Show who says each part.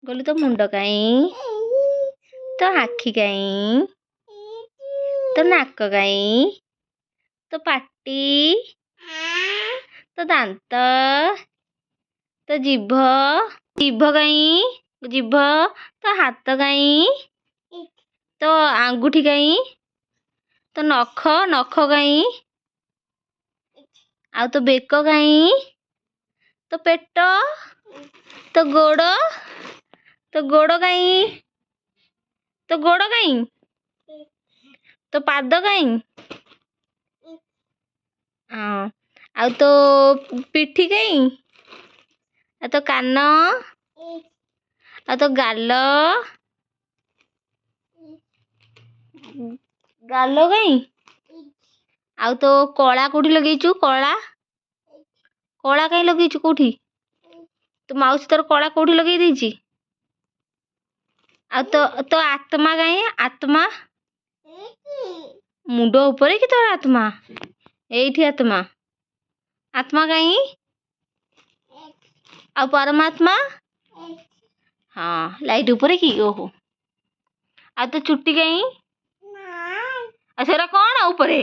Speaker 1: ଗଲୁ, ତୋ ମୁଣ୍ଡ କାଇଁ? ତୋ ଆଖି କାଇଁ? ତୋ ନାକ କାଇଁ? ତୋ ପାଟି, ତୋ ଦାନ୍ତ, ତୋ ଜିଭ, ଜିଭ କାଇଁ? ଜିଭ। ତୋ ହାତ କାଇଁ? ତୋ ଆଙ୍ଗୁଠି କାଇଁ? ତୋ ନଖ, ନଖ କାଇଁ? ଆଉ ତୋ ବେକ କାଇଁ? ତୋ ପେଟ, ତୋ ଗୋଡ଼, ତୋ ଗୋଡ଼ କାଇଁ? ତୋ ଗୋଡ଼ କାଇଁ? ତୋ ପାଦ କାଇଁ? ହଁ, ଆଉ ତୋ ପିଠି କାଇଁ? ଆଉ ତୋ କାନ, ଆଉ ତୋ ଗାଲ, ଗାଲ କାଇଁ? ଆଉ ତୋ କଳା କୋଉଠି ଲଗେଇଛୁ? କଳା, କଳା କାଇଁ ଲଗେଇଛୁ କୋଉଠି? ତୋ ମାଉସୀ ତୋର କଳା କୋଉଠି ଲଗେଇ ଦେଇଛି? ଆଉ ତୋ ଆତ୍ମା କାଇଁ? ଆତ୍ମା ମୁଣ୍ଡ ଉପରେ କି ତୋର ଆତ୍ମା? ଏଇଠି ଆତ୍ମା। ଆତ୍ମା କାଇଁ? ଆଉ ପରମାତ୍ମା? ହଁ, ଲାଇଟ୍ ଉପରେ କି? ଓହୋ, ଆଉ ତୋ ଚୁଟି କାଇଁ? ଆଉ ସେଗୁରା କ'ଣ ଉପରେ?